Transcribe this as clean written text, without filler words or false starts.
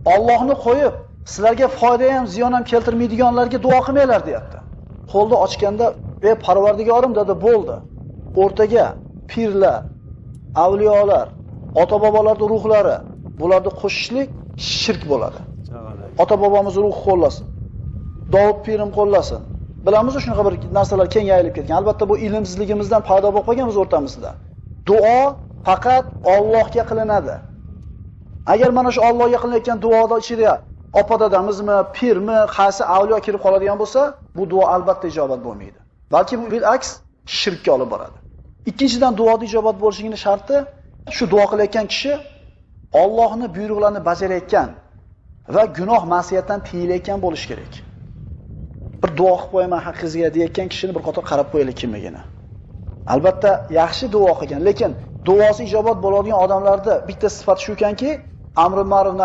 Allohni qo'yib, sizlarga foyda ham, ziyon ham keltirmaydiganlarga duo qilmanglar deyapti. Qo'lni ochganda, "Ey Parvardigorim" dedi, bo'ldi. O'rtaga pirlar, avliyolar, ota-bobolarning ruhlari, bularni qo'shishlik shirk bo'ladi. Ota-bobomiz ruhi qo'llasin. Dovud pirim qo'llasin. Bilamiz, shunaqa bir narsalar keng yayilib ketgan. Albatta bu ilmsizligimizdan paydo bo'lib qolgan biz o'rtamizda. Duo faqat Allohga qilinadi. Agar mana shu Allohga qilinayotgan duoda ichida opa dadamizmi, pirmi, qaysi avliyo kirib qoladigan bo'lsa, bu duo albatta ijobat bo'lmaydi. Balki bu bilaks shirkka olib boradi. Ikkinchidan, duoda ijobat bo'lishining sharti shu duo qilayotgan kishi Allohning buyruqlarini bajarayotgan va gunoh ma'siyatdan tiyilayotgan bo'lish kerak. Bir duo qilib qo'yaman haqqingizga deyotgan kishini bir qator qarab qo'yaylik kimligini. Albatta yaxshi duo qilgan, lekin duosi ijobat bo'ladigan odamlarda bitta sifat shu ekanki, amri ma'ruf